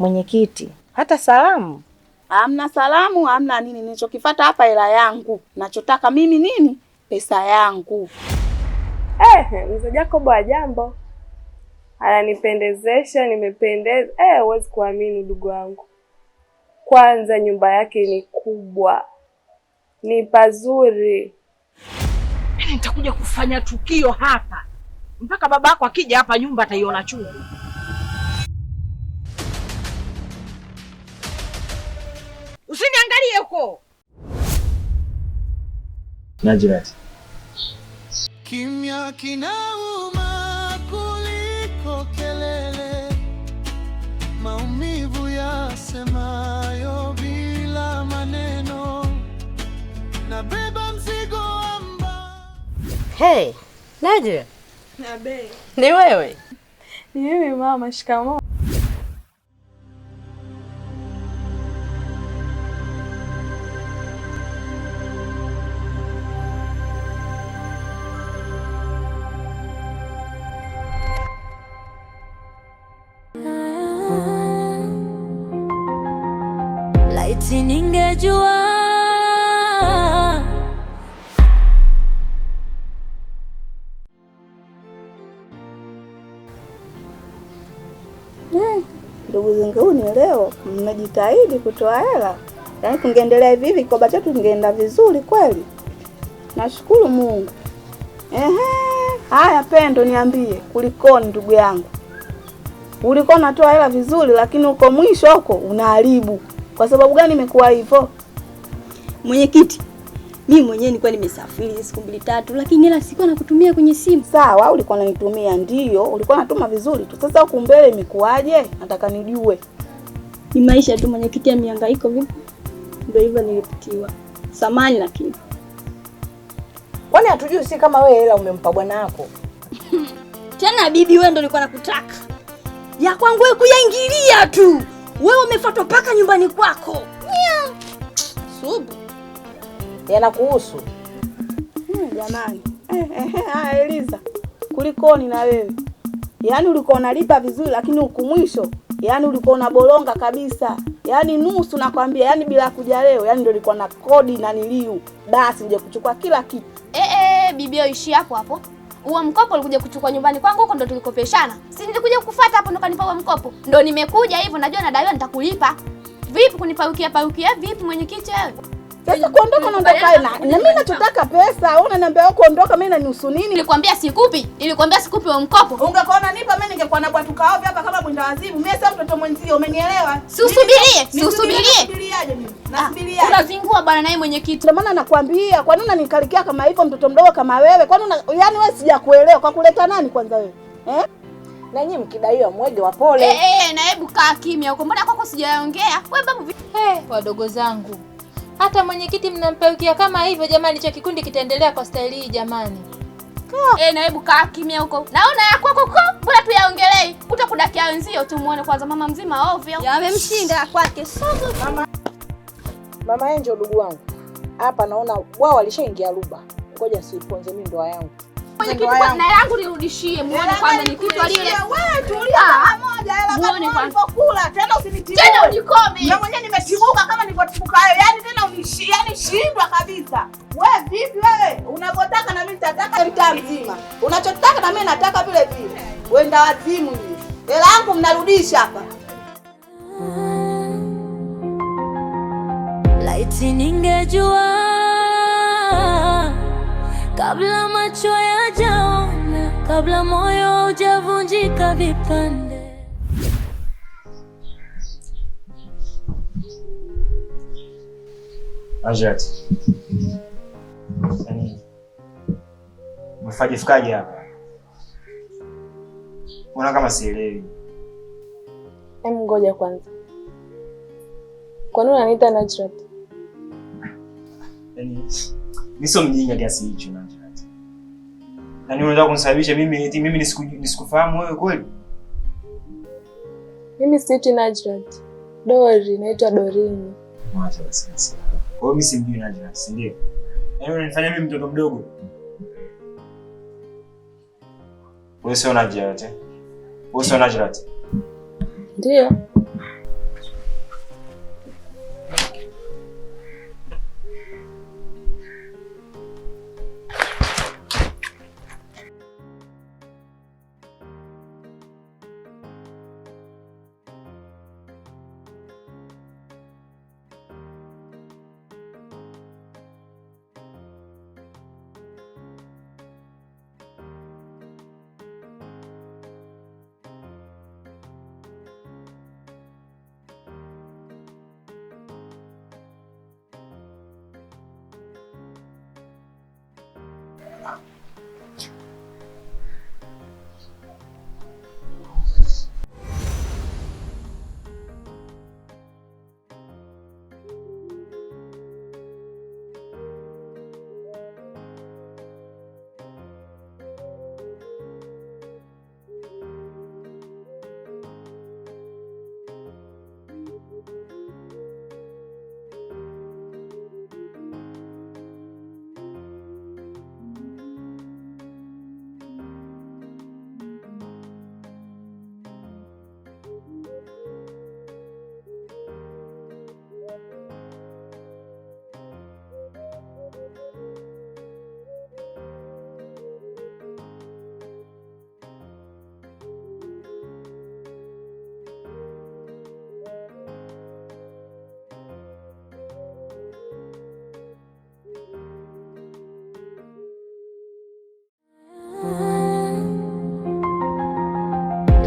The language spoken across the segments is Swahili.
Mwenyekiti, hata salamu Hamna salamu, hamna nini. Nilichokifuata hapa hela yangu. Nachotaka mimi nini? Pesa yangu. Mzee Jacob wa jambo. Ananipendezesha, nimependeza. Huwezi kuamini ndugu wangu. Kwanza nyumba yake ni kubwa. Ni pazuri. Yaani nitakuja kufanya tukio hapa mpaka babako akija hapa nyumba ataiona chungu. Usiniangalie huko. Najrat. Kimya kinauma kuliko kelele, maumivu yasemayo bila maneno, nabeba mzigo amba. Hey, Najra. Nabe. Ni wewe? Ni mimi mama, shikamoo. Laiti ningejua. Ndugu zanguni, leo mmejitahidi kutoa hela. Yaani tungeendelea hivi hivi kikoba chetu kingeenda vizuri kweli. Nashukuru Mungu. Ehe, haya Pendo, niambie kulikoni ndugu yangu? Ulikuwa unatoa hela vizuri lakini uko mwisho huko unaharibu. Kwa sababu gani imekuwa hivyo? Mwenyekiti, mimi mwenyewe nilikuwa nimesafiri siku 2-3 lakini hela sikuwa nakutumia kwenye simu. Sawa, ulikuwa unanitumia ndio, ulikuwa unatuma vizuri tu. Sasa huku mbele imekuwaje? Nataka nijue. Ni maisha tu mwenyekiti, ya mihangaiko vipi? Ndio hivyo nilipitiwa. Samani lakini. Kwani hatujui si kama wewe hela umempa bwana wako? Tena bibi, wewe ndio nilikuwa nakutaka. Ya kwangu wewe kuyaingilia tu. Wewe umefuatwa paka nyumbani kwako. Subu. Yanakuhusu. Jamani. Haya Eliza. Kulikoni na wewe? Yaani ulikuwa unalipa vizuri lakini huku mwisho, yaani ulikuwa unaboronga kabisa. Yaani nusu nakwambia, yaani bila kuja leo, yaani ndio ulikuwa na kodi na niliu. Basi nje kuchukua kila kitu. Bibi ishi hapo hapo. Huo mkopo ulikuja kuchukua nyumbani kwangu huko ndo tulikopeshana. Si nilikuja kukufuata hapo ndo kanipa huo mkopo. Ndo nimekuja hivyo, najua nadaiwa nitakulipa. Vipi kunipaukia paukia vipi mwenyekiti wewe? Sasa kuondoka naondoka na mimi nachotaka pesa. Wewe unaniambia wewe kuondoka, mimi nanihusu nini? Nilikwambia sikupi. Nilikwambia sikupi huo mkopo. Ungekuwa unanipa mimi ningekuwa na bwatuka ovyo hapa kama mwenda wazimu. Mimi sasa mtoto mwenzio, umenielewa? Si usubirie, si usubirie. Nasubiriaje mimi? Nasubiria. Unazingua bwana naye mwenyekiti. Ndio maana nakwambia, kwa nini unanikarikia kama hivyo mtoto mdogo kama wewe? Kwa nini yaani wewe sijakuelewa kwa kuleta nani kwanza wewe? Eh? Na nyinyi mkidaiwa mwege wa pole. Na hebu kaa kimya huko. Mbona kwako sijaongea? Wewe babu. Wadogo zangu. Hata mwenyekiti mnampeukia kama hivyo jamani, hicho kikundi kitaendelea kwa staili hii jamani. Na hebu kaa kimya huko. Naona ya kwako ko, mbona tuyaongelei? Utakudakia wenzio tu muone kwanza mama mzima ovyo. Yamemshinda kwake sogo. Mama Angel ndugu wangu. Hapa naona wao walishaingia ruba. Ngoja siponze mimi ndoa yangu. Mwenyekiti, kwa na yangu nirudishie, muone kwanza ni kitu alile. Wewe tulia pamoja, hela muone kwanza ulipokula, tena usinitie. Tena unikome. Na mwenyewe nimetibuka kama nilivyotibuka wewe. Yaani tena yaani shindwa kabisa. Wewe vipi wewe? Unavyotaka na mimi nitataka mtaa mzima. Unachotaka na mimi nataka vile vile. Wenda wazimu nyinyi. Hela yangu mnarudisha hapa. Laiti ningejua kabla macho yajaona, kabla moyo hujavunjika vipande. Najrat. Yaani umefajifikaje hapa? Mbona kama sielewi? Hem, ngoja kwanza. Kwa nini unaniita Najrat? Yaani mimi sio mjinga kiasi hicho Najrat. Yaani unataka kunisababisha mimi eti mimi nisikufahamu wewe kweli? Mimi siitwi Najrat. Dori, naitwa Dorini. Mwacha basi basi. Kwa hiyo mimi simjui Najrat, si ndio? Yaani unanifanya mimi mtoto mdogo. Wewe sio Najrat eh? Wewe sio Najrat. Ndio.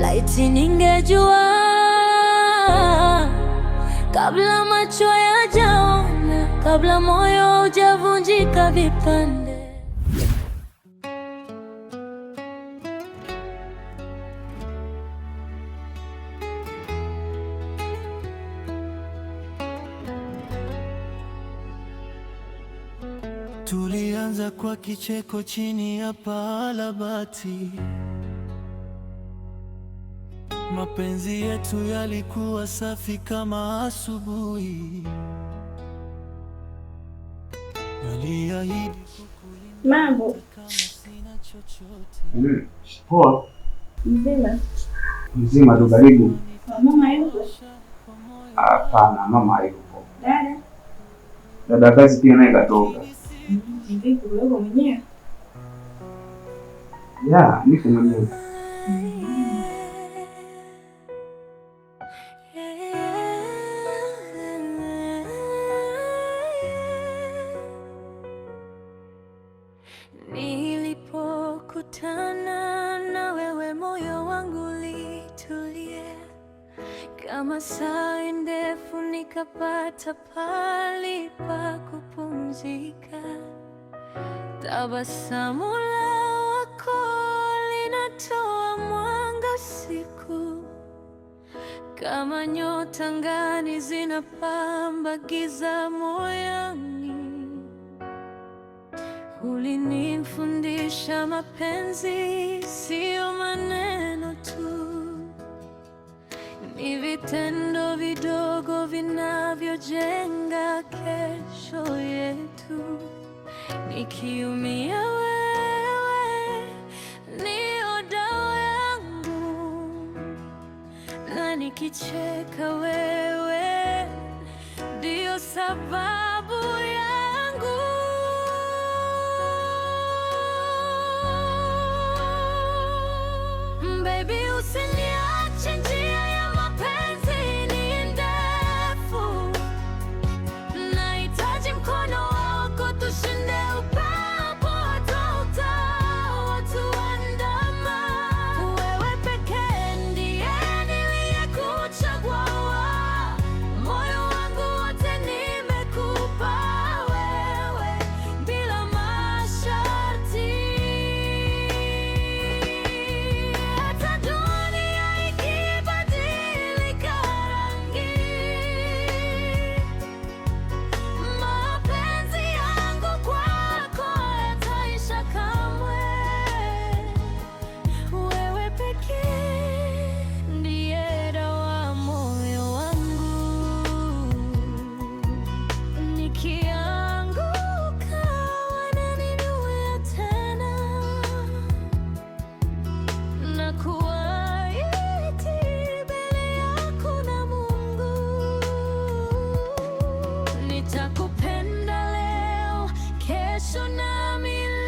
Laiti ningejua kabla macho yajaona, kabla moyo haujavunjika vipande. Tulianza kwa kicheko chini ya paa la bati. Mapenzi yetu yalikuwa safi kama asubuhi. Naliahidi Mambo Poa. mzima? Mzima tu, karibu. Mama yupo? Hapana, mama hayupo. Dada Dada kazi pia naye katoka. vipi, wewe mwenyewe? Ya, niko mwenyewe. Nilipokutana na wewe, moyo wangu ulitulia kama saa ndefu, nikapata pali pa kupumzika. Tabasamu lako linatoa mwanga siku, kama nyota angani zinapamba giza moyoni. Ulinifundisha mapenzi siyo maneno tu, ni vitendo vidogo vinavyojenga kesho yetu. Nikiumia wewe ndiyo dawa yangu, na nikicheka wewe ndiyo sababu yangu. Baby, usiniache, njia ya mapenzi ni ndefu, nahitaji mkono wako tushinde upepo utakaotuandama. Wewe pekee ndiye niliyekuchagua, moyo wangu wote nimekupa wewe bila masharti. Hata dunia ikibadilika rangi, mapenzi yangu kwako hayataisha kamwe. Wewe pekee ndiye dawa moyo wangu, nikianguka wananiinua tena na kuahidi mbele yako na Mungu, nitakupenda leo, kesho na milele.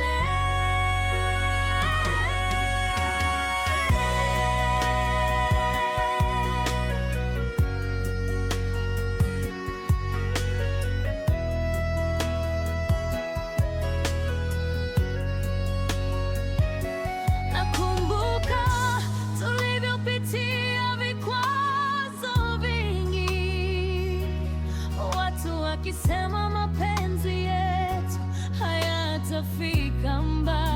Nakumbuka tulivyopitia vikwazo vingi, watu wakisema mapenzi yetu hayatafika mbali.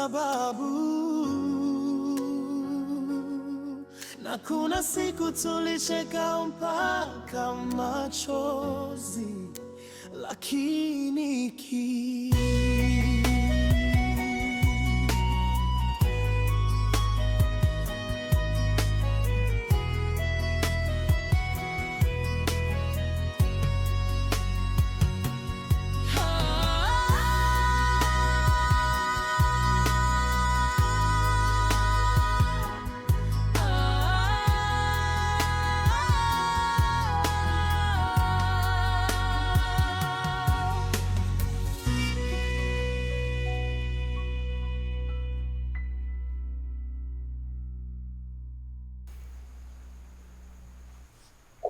sababu, na kuna siku tulicheka mpaka machozi, lakini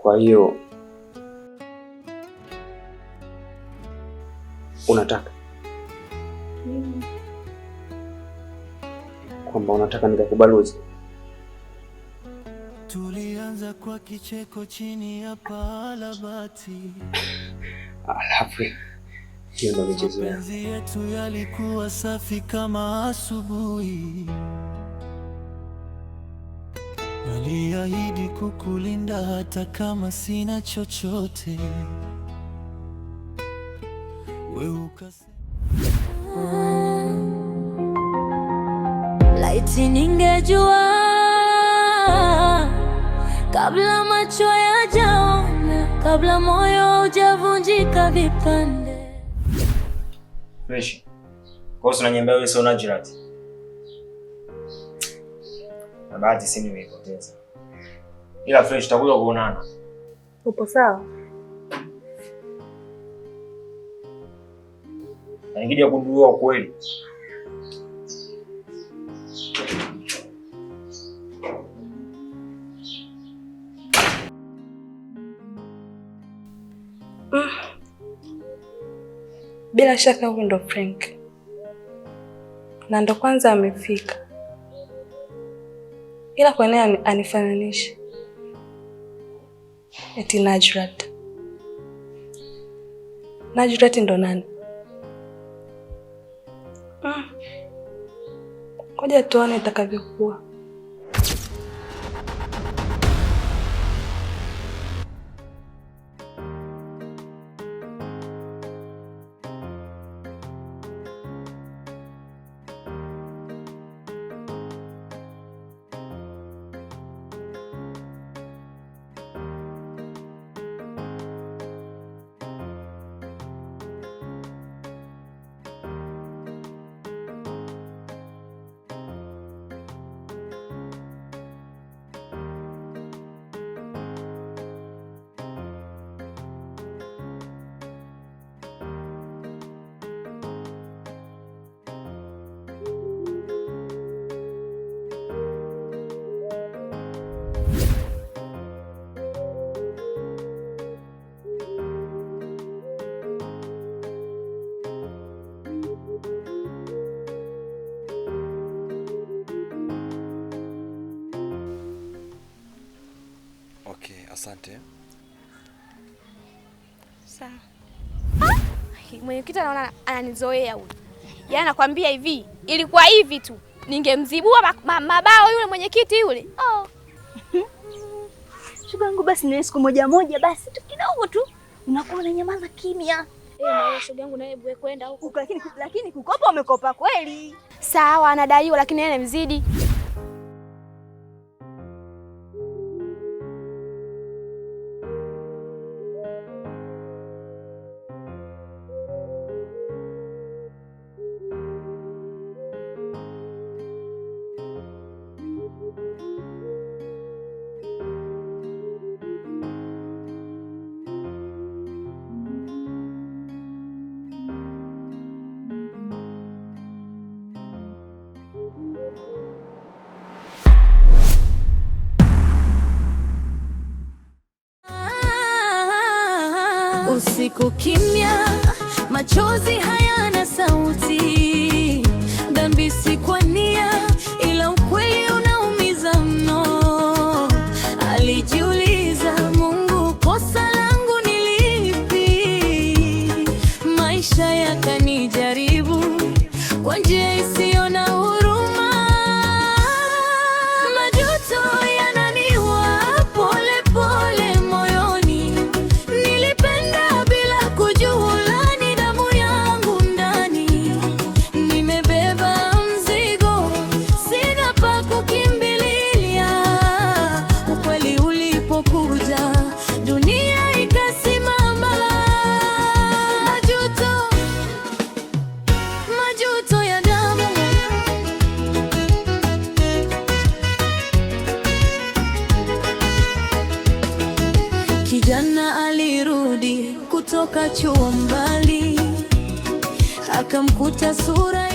Kwa hiyo unataka kwamba unataka nikakubalozi? Tulianza kwa kicheko chini ya paa la bati. Alafu hiyo ndo michezo yangu. Mapenzi yetu yalikuwa safi kama asubuhi. Niliahidi kukulinda hata kama sina chochote. Wewe ukasema Laiti ningejua kabla macho yajaona, kabla moyo haujavunjika vipande. Fresh. Kwa hiyo unaniambia wewe sio Najrat? Na bahati simu nimeipoteza. Ila Fresh, tutakuja kuonana. Upo sawa? Na nikija kugundua ukweli. Bila shaka huyu ndo Frank, na ndo kwanza amefika, ila kwa nini anifananishe eti Najrat? Najrat ndo nani? Ngoja tuone itakavyokuwa. Okay, asante. Sawa. Mwenyekiti anaona ananizoea huyu. Yaani nakwambia hivi, ilikuwa hivi tu. Ningemzibua mabao yule mwenyekiti yule. Oh. Shoga yangu basi ni siku moja moja basi tu kidogo tu. Unakuwa unanyamaza kimya. Na wewe shoga yangu naye bwe kwenda huko. Lakini kukopa umekopa kweli. Sawa, anadaiwa lakini yeye anamzidi. Usiku kimya, machozi hayana sauti. Dhambi si kwa nia, ila ukweli unaumiza mno. Alijiuliza, Mungu, kosa langu ni lipi? Maisha yakanijaribu kwa njia isiyo na Kijana alirudi kutoka chuo mbali, akamkuta sura